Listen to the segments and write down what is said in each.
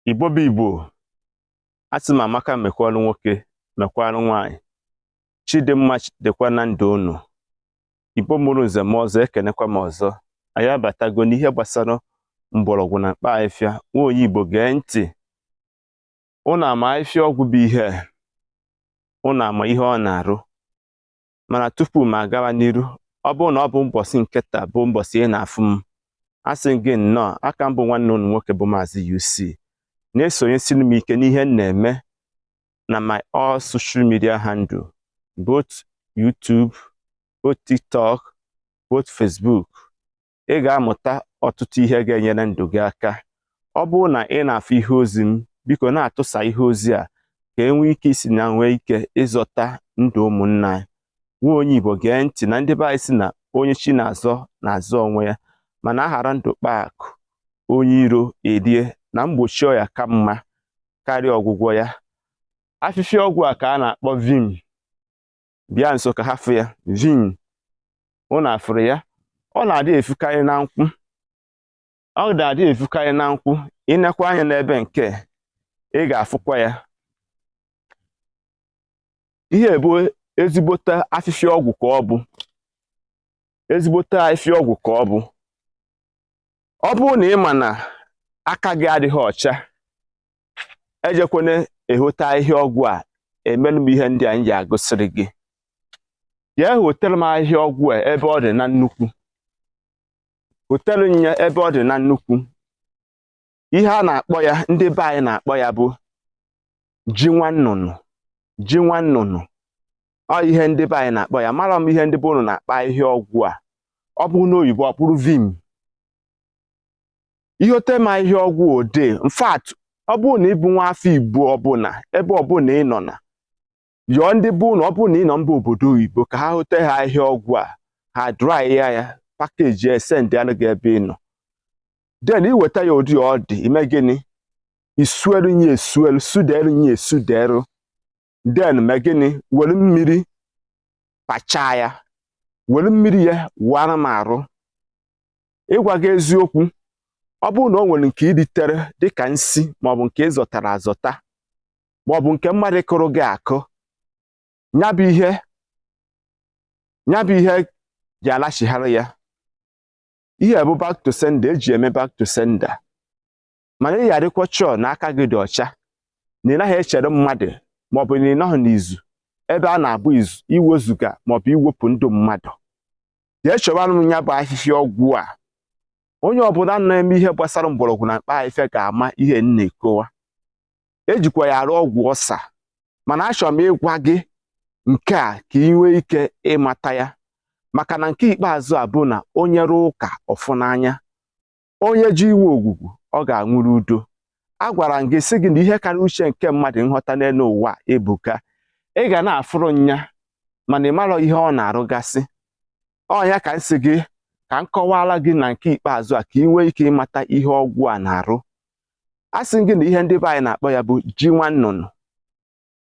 Igbo bụ Igbo, asị m amaka mekwarụ nwoke mekwarụ nwaanyị, Chidimma dịkwa na ndụ unu. Igbo mụrụ nze m ọzọ, ekenekwa m ọzọ. Anyị abatago n'ihe gbasara mgbọrọgwụ na mkpa ahịfịa. Nwa onye Igbo, gee ntị. Unu ama ahịfịa ọgwụ bụ ihe unu ama ihe ọ na-arụ. Mana tupu m agawa n'iru, ọ bụrụ na ọ bụ mbọsị nke taa bụ mbọsị ị na-afụ m, asị m gị nnọọ. Aka mbụ, nwanne unu nwoke bụ Maazị UC, na-esonyesiri m ike n'ihe m na-eme na my all social media handle, both YouTube, both TikTok, both Facebook. Ị ga-amụta ọtụtụ ihe ga-enyere ndụ gị aka. Ọ bụrụ na ị na-afụ ihe ozi m, biko na-atụsa ihe ozi a ka e nwee ike isi na nwee ike ịzọta ndụ ụmụnna anyị. Nwa onye Igbo, gee ntị. Na ndị be anyị si na onye chi na-azọ na-azọ onwe ya, mana aghara ndụ kpaa akụ onye iro erie na mgbochi ọya ka mma karịa ọgwụgwọ ya. Afịfịa ọgwụ a ka a na-akpọ vim. Bịa nso ka ha fụ ya. Vim, ụnụ afụrụ ya? Ọ na-adị efukarị na nkwụ, ọ na-adị efukarị na nkwụ. Ịnekwa anya n'ebe nke ị ga-afụkwa ya. Ihe bụ ezigbote afịfịa ọgwụ ka ọ bụ, ezigbote afịfịa ọgwụ ka ọ bụ. Ọ bụrụ na ị ma na aka gị adịghị ọcha, ejekwana ehote ahịhịa ọgwụ a. Emelụ m ihe ndị a m ji agụsịrị gị. Jee hotere m ahịhịa ọgwụ a ebe ọ dị na nnukwu. Hotelu ya ebe ọ dị na nnukwu. Ihe a na-akpọ ya, ndị be anyị na-akpọ ya bụ ji nwa nnụnụ. Ji nwa nnụnụ, ọ ihe ndị be anyị na-akpọ ya. Mara m ihe ndị be unu na-akpọ ahịhịa ọgwụ a. Ọ bụrụ n'oyibo, ọ bụrụ vim. Ihe ote m ahịhịa ọgwụ odee. In fact, ọ bụrụ na ị bụ nwa afọ Igbo ọbụla, ebe ọbụla ị nọ, na yọọ ndị bụ ụnụ. Ọ bụrụ na ị nọ mba obodo oyibo, ka ha hote ha ahịhịa ọgwụ a, ha dry ya, ya package ya, send ya gị ebe ị nọ. Then iweta ya ụdị ọ dị, ime gịnị? Isuelu ya esuelu, suderu ya esuderu. Then mee gịnị? Were mmiri pachaa ya, were mmiri ya wara m arụ. Ịgwa gị eziokwu, ọ bụrụ na o nwere nke iritere dịka nsi, maọbụ nke ị zọtara azọta, maọbụ nke mmadụ kụrụ gị akụ, ya bụ ihe, ya bụ ihe ji alachigharị ya. Ihe bụ back to sender, eji eme back to sender. Mana ị ghara chọọ na aka gị dị ọcha, na ị naghị echere mmadụ, maọbụ na ị nọghị n'izu ebe a na-abụ izu iwezuga maọbụ iwepụ ndụ mmadụ. Jee chọwara m ya bụ ahịhịa ọgwụ a. Onye ọbụla na-eme ihe gbasara mgbọrọgwụ na mkpa ahịhịa ga-ama ihe m na-ekowa. Ejikwa ya arụ ọgwụ ọsa. Mana achọrọ m ịgwa gị nke a ka ị nwee ike ịmata ya, maka na nke ikpeazụ a bụ na onye rụọ ụka ọfụnanya, onye ji iwe ogwugwu, ọ ga-anwụrụ udo. A gwara m gị sị gị na ihe karịrị uche nke mmadụ nghọta n'elu ụwa ebuka. Ị ga na-afụrụ nya, mana ị marọ ihe ọ na-arụgasị. Ọ ya ka m sị gị ka m kọwara gị na nke ikpeazụ a, ka ị nwee ike ịmata ihe ọgwụ a na-arụ. A sị gị na ihe ndị be anyị na-akpọ ya bụ ji nwa nnụnụ.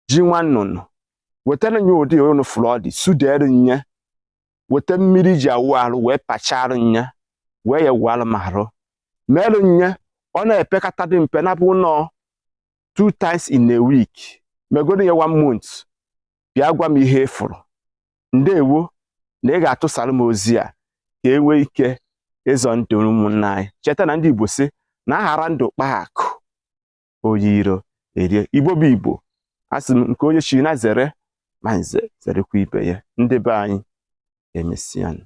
Ji nwa nnụnụ, wetara ya ụdị unu fụrụ ọ dị, sudere nye, weta mmiri ji awụ arụ, wee pacharụ nya, wee ya wụalụ m arụ, merụ nye. Ọ na-epekata dị mpe na bụ nọọ two times in a week. Megodo ya one month, bịa gwa m ihe ị fụrụ. Ndewo na ị ga-atụsara m ozi a ka e nwee ike ịzọ ndụ ụmụnna anyị. Cheta na ndị Igbo sị na aghara ndụ kpaa akụ onye iro erie. Igbo bụ Igbo, asị m nke onye chi na zere, ma nze zerekwa ibe ya. Ndị be anyị, emesịanụ.